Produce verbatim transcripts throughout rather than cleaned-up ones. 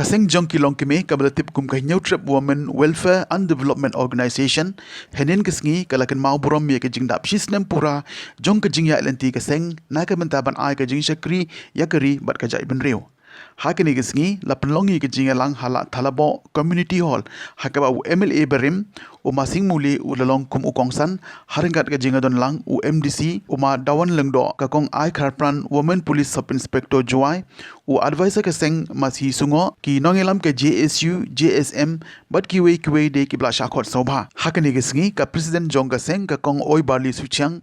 Ka seng jong ki longkmie kaba la tip kum ka Hynñiewtrep Women Welfare and Development Organization, hynnin ka sngi ka la kynmaw burom ïa ka jingdap shisnem pura jong ka jingïaid lynti ka seng na ka bynta ban ai ka jingshakri ïa ka ri bad ka jaitbynriew. Ha kane ka sngi la pynlong ïa ka jingïalang ha Lad Thalaboh Community Hall, ha kaba u M L A barim u Ma Sing Mule u la long kum u kongsan, ha ryngkat ka jingïadon lang u M D C u Ma Dawan Lyngdoh, ka Kong Ai Kharpran, Women Police Sub Inspector Jowai, u advisor ka seng Ma Sih Sungoh, ki nongïalam ka J S U, J S M, bad kiwei kiwei de kiba la shah khot sngewbha. Ha kane ka sngi ka president jong ka seng ka Kong Oibarli Suchiang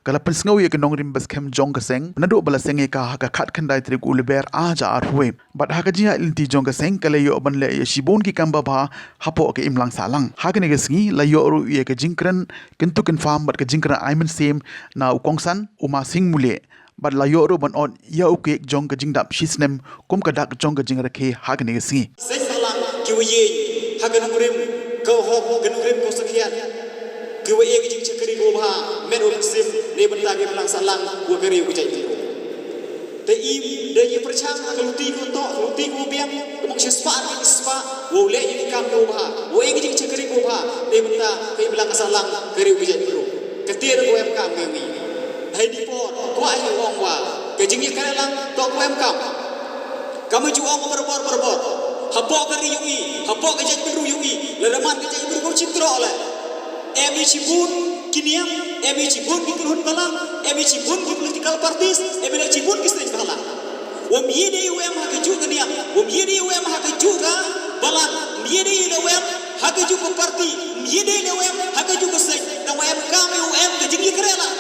ka la pynsngew ïa ka nongrim baskhem jong ka seng naduh ba la seng ïa ka ha ka khatkhyndai tarik u Lber ar hajar arphew wei. Bad ha ka jingïaid lynti jong ka seng ka la ïoh ban leh ïa shibun ki kam babha hapoh ka imlang sahlang. Ha kane ka sngi la ïoh ruh ïa ka jingkren kyntu kynpham bad ka jingkren ai mynsiem na u kongsan u Ma Sing Mule, bad la ïoh ruh ban ot ïa u cake jong ka jingdap shisnem kum ka dak jong ka jingrakhe ha kane ka sngi. Seng sahlang kiwa ïeng ha ka nongrim, ka hok ka nongrim ka sakhiat, kiwa ïeng ka jingshakri kaba bha, met wa mynsiem na ka bynta ka imlang sahlang wa ka ri wa ka jaitbynriew. Te i da i pyrshang ha ka luti kaba toh, ka luti kaba biang, ka mong shispah ka shispah, wow leh ïa ki kam kaba bha, wow ïeng ka jingshakri kaba bha na ka bynta ka imlang sahlang ka ri wa ka jaitbynriew. Ka tiar kaba em kam ka ïa ngi. Hei di por kwah ïa ong wa ka jingïakren lang toh kaba em kam. Kam ju ong barabor barabor. Hapoh ka ri ïa ngi, hapoh ka jaitbynriew ïa ngi, lada man ka jaitbynriew ka chim troh leh. Em i shibun ki niam, em i shibun ki kynhun balang, em i shibun ki political parties, em i la shibun ki seng balang. Wam ïadei wem ha ka juh ka niam, wam ïadei wem ha ka juh ka balang, ïadei wem ha ka juh ka party, ïadei wem ha ka juh ka seng. Tang wem kam wem ka jingïakren lang.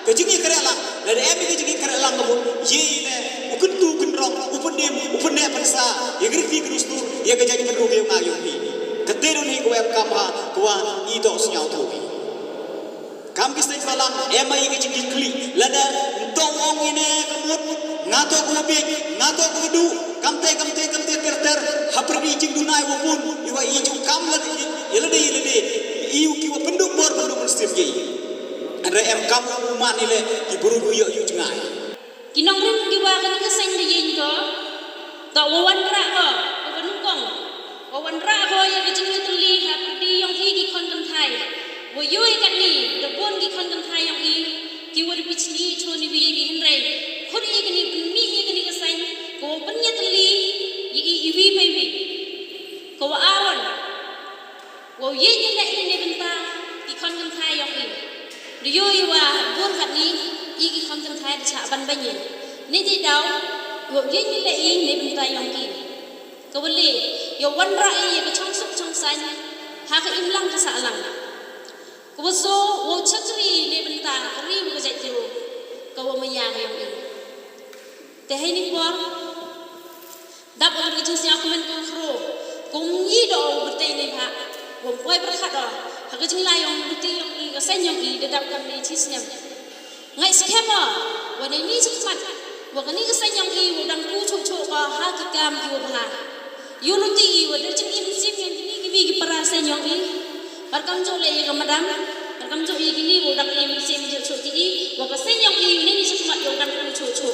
Ka jingïakren lang, lada em ka jingïakren lang ka mut, ïa ne u kyntu kynrong, u pynim, u pynneh pynsa ïa ka riti ka dustur, ïa ka jaitbynriew ka ïa nga ïa phi. Ka te don hi ka wem kam ha ka wa i toh sñiaw tu hi. Kam ki seng balang em ai ka jingïakli, lada nto ong ïa ne ka mut, nga toh ka wa bieit, nga toh ka wa duh, kamte kamte kamte ter ter, ha pyrdi jingduna i wa bun, i wa i ju kam lada i lada i lada i u ki wa pynduk bor pynduk mynsiem ïa i. Hynrei em kam u man i leh ki briew u ïoh ïa u jngai. Ki nongrim ki wa kane ka seng da ïeng ko, toh wa wanrah ko, ko wa nyngkong, wa wanrah ko ïa ka jingïatylli ha pyrdi yong i ki khon kynthai. Wa ïoh i katni da bun ki khon kynthai yong i ki wa da bichni chon i wi i wi, hynrei khun i kane pynmih ïa kane ka seng, ko wa pynïatylli ïa i i wi pa i wi. Ko wa aron. Wow ïeit ïa leh ïa ne bynta ki khon kynthai yong i. Da ïoh i wa bun katni i ki khon kynthai da chah ban beiñ i. Ne ti daw wow ïeit ïa leh ïa ne bynta yong ki. Ka wa le ïa wanrah ïa ka chong suk chong saiñ ha ka imlang ka sahlang. Ka wa so wow chakri ne bynta ka ri wa ka jaitbynriew ka wa maya ka yong i. Te hei ni por dap ong ka jingsñiaw kmen ka khro. Kum ngi da ong byrtei ne bha. Wam poi pyrkhat o ha ka jinglai ong byrtei ong i ka seng ong i da dap kam ne chi snem. Ngai skhem o wa ne ni chi khmat wa kani ka seng ong i wa dang ku chuh chuh ka ha ki kam ki wa bha. Yu luti i wa da jingim sim ong kini kini ki para seng ong i. Barkam jo le i ka madam. Barkam jo i kini wa dang im sim jo chuh ki i wa ka seng ong i ne ni chi khmat wa dang ku chuh chuh.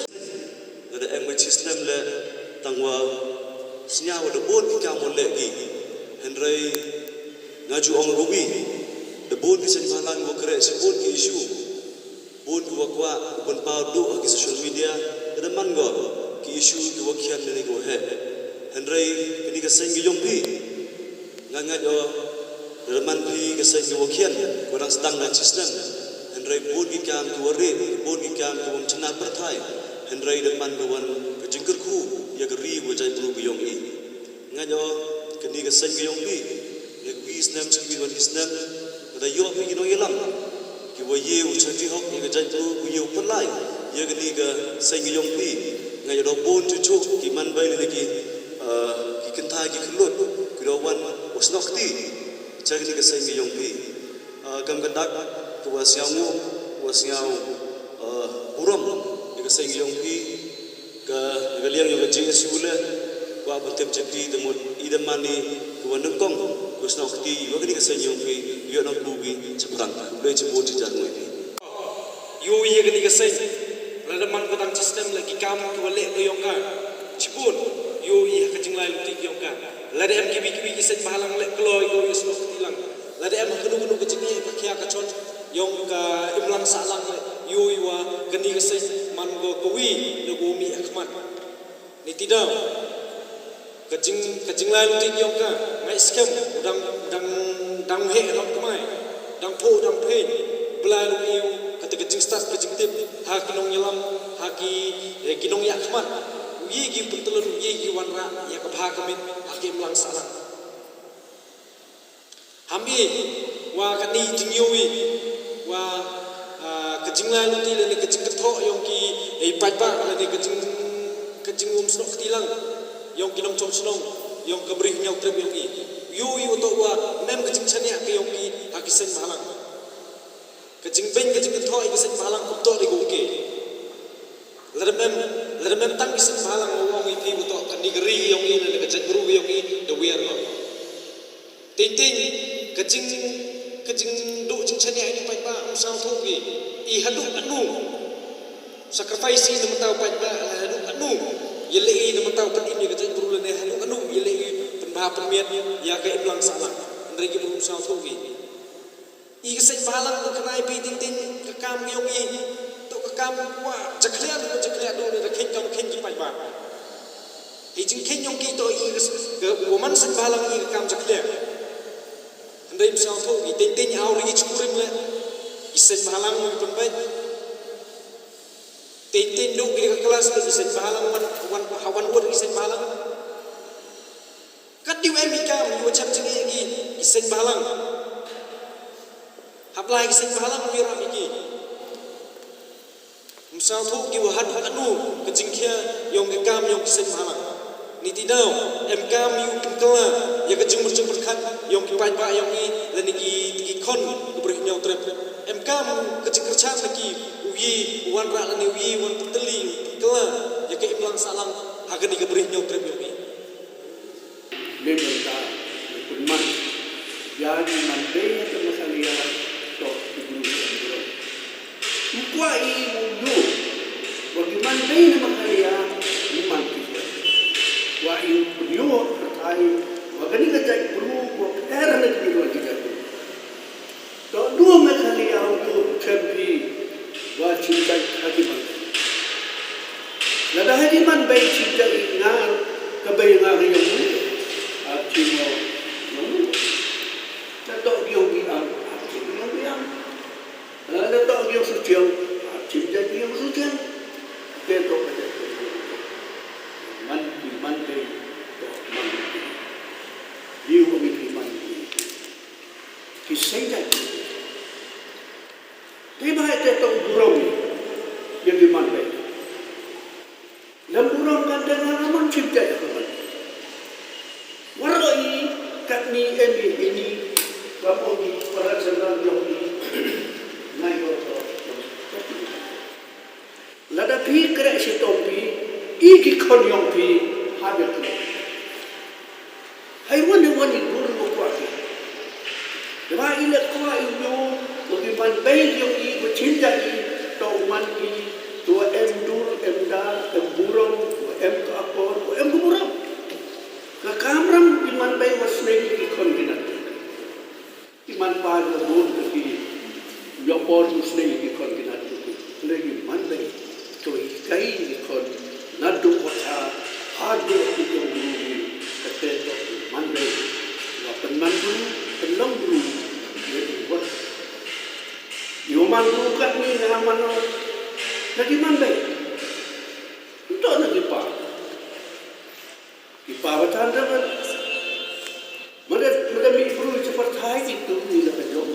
Lada em ka chisnem leh tang wa sñiaw da bun ki kam wa leh ki. Hynrei nga ju ong ruh i da bun ki seng balang wa kreh sa bun ki issue. Bun ki wa kwah ban paw duh ha ki social media. Lada man go ki issue ki wa khian ne ki wa heh. Hynrei kani ka seng ki yong phi. Nga ngeit o lada man phi ka seng ki wa khian ko dang sdang na chisnem. Hynrei bun ki kam ki wa ri, bun ki kam ki wa mchna pyrthai. Hynrei da man ka wan ka jingkyrkhu ïa ka ri wa jaitbynriew ka yong i. Ngeit o kani ka seng ka yong phi. Ne ki snem chi ki wan ki snem. Ka da ïoh phi ki nongïalam ki wa ïe u chati hok ïa ka jaitbynriew u ïe u pynlai ïa kani ka seng ka yong phi. Ngeit o bun chuh chuh ki man bai ne ki ki kynthai ki khyllut ki da wan u snoh kti. Cha kani ka seng ka yong phi. Kam ka dak ka wa sñiaw nguh, ka wa sñiaw burom ïa ka seng ka yong phi. Ka ka liang ïa ka J S U le wa ban tip cha phi te mut i da man i ka wa nyngkong ka wa sñiaw kti wa kani ka seng yong phi. Ïoh nang ku bi cha prang le cha bun cha jar ngoi phi. Yu ïa kani ka seng la da man ka dang chisnem le ki kam ka wa le ka yong ka chibun. Ïohi ha ka jinglai lynti ki ong ka. Lada em kiwei kiwei ki seng bhalang leh kloi ïohi snoh kti lang. Lada em ha kano kano ka jingeh ka khia ka chot ïong ka imlang sahlang leh ïohi wa kani ka seng man ko kawi na ko mih ha khmat. Niti daw ka jing ka jinglai lynti ki ong ka. Ngai skhem u dang dang dang heh dang kmai. Dang phuh dang phein. Blai ruh ïa u kata ka jingstad ka jingtip ha ki nongïalam ha ki eh, ki nongïakhmat. U ïa ki pyntlun u ïa ki wanrah ïa ka bha ka mit ha ki imlang sahlang. Ham i wa kani jingïohi wa ah, ka jinglai lynti lane ka jingkynthoh ïong ki eh, paidbah lane ka jing ka jingum snoh kti lang ïong ki nongchong shnong ïong ka Bri Hynñiewtrep ïong i. Ïohi u toh wa mem ka jingchaniah ka ïong ki ha ki seng bhalang. Ka jingbeiñ ka jingkynthoh ïa ki seng bhalang kumtoh dei ko ke. Lada mem lada mem tang ki seng bhalang nga ong ïa phi kumtoh kani ka ri ïong i lane ka jaitbru ïong i da wiar ko. Teng teng ka jing ka jingduh jingchaniah ïa ki paidbah um sngewthuh ki. I haduh katno sacrifice i na mynta u paidbah lane haduh katno ïaleh i na mynta u pynim ïa ka jaitbru lane haduh katno ïaleh i pynbha pynmiat ïa ka imlang sahlang. Hynrei ki bru um sngewthuh ki. I ka seng bhalang ka khnai phi teng teng ka kam ka ïong i. To ka kam kwah jakhlia to jakhlia to ne da khein kam khein ki paidbah. Hi jingkhein ïong ki to i ka s- ka woman seng bhalang i ka kam jakhlia. Hynrei ym sngewthuh i teng teng aw ri i chkurim le. I seng bhalang i pynbeit. Teng teng duk i ka klas le i seng bhalang wan wan ha wan wot i seng bhalang. Kat diu em i kam i wa chap jingeh ki i seng bhalang. Hap lai ki seng bhalang u ïarap ïa ki. Ym sngewthuh ki wa hat hat anu ka jingkhia ïong ka kam ïong ki seng bhalang. Niti daw em kam ïa u pynkylla ïa ka jingmut jingpyrkhat ïong ki paidbah ïong i lane ki ki khon ka Bri Hynñiewtrep. Em kam ka jingkyrchan na ki u yi u wanrah lane u yi u wan pyntylli u pynkylla ïa ka imlang sahlang ha kane ka Bri Hynñiewtrep ïong i. Leh mynta u pynman ïa ki man bei ha ka Meghalaya toh ki bru ki bru. U kwah i u ïoh wa ki man bei na Meghalaya u man ki bru. Wa i u pynïoh pyrthai wa kane ka jait bru wa pher na ki bru ki jait bru. To du Meghalaya u khlem phi wa chim jait ha ki man bei. Lada ha ki man bei chim jait i ngar ka bei ngar ïa u ha ki mo ïa u. Lada to ki ong ki am ha ki ong ki am. Lada to ki ong su chiang ha chim jait ki ong su chiang. Te to ka jait man ki man bei to man ki. Ïa u ki man ki. Ki seng jait. Te ba te to burom ïa ki man bei. Lem burom kan dang la man chim jait ka man. Waroh i katni em i ini ba mo i para jendang jong i ngai ko to. Lada phi kreh shitom phi i ki khon ïong phi ha de kreh. Hai wan de wan i dur mo kwah ki. Daba i le kwah i u yo wa ki man bei ïong i wa chim jait i to u man ki to em dur em dar em burom wa em ka akor wa em ka burom. Ka kamram ki man bei wa snei ki khon ki nat. Ki man pa ïa bun ka ki ïa por u snei ki khon ki nat ki. Hynrei ki man bei to i kai ki khon nat du ko cha ha du ki ïong bru ki ka te to ki man bei. Wa pynman bru pynlong bru ïa ki wat. Ïa man bru kat ni na man na ki man bei. Nto na ki pa. Ki pa ba tan da ban. Mada mada mi bru cha pyrthai ki tu ni la ka jong.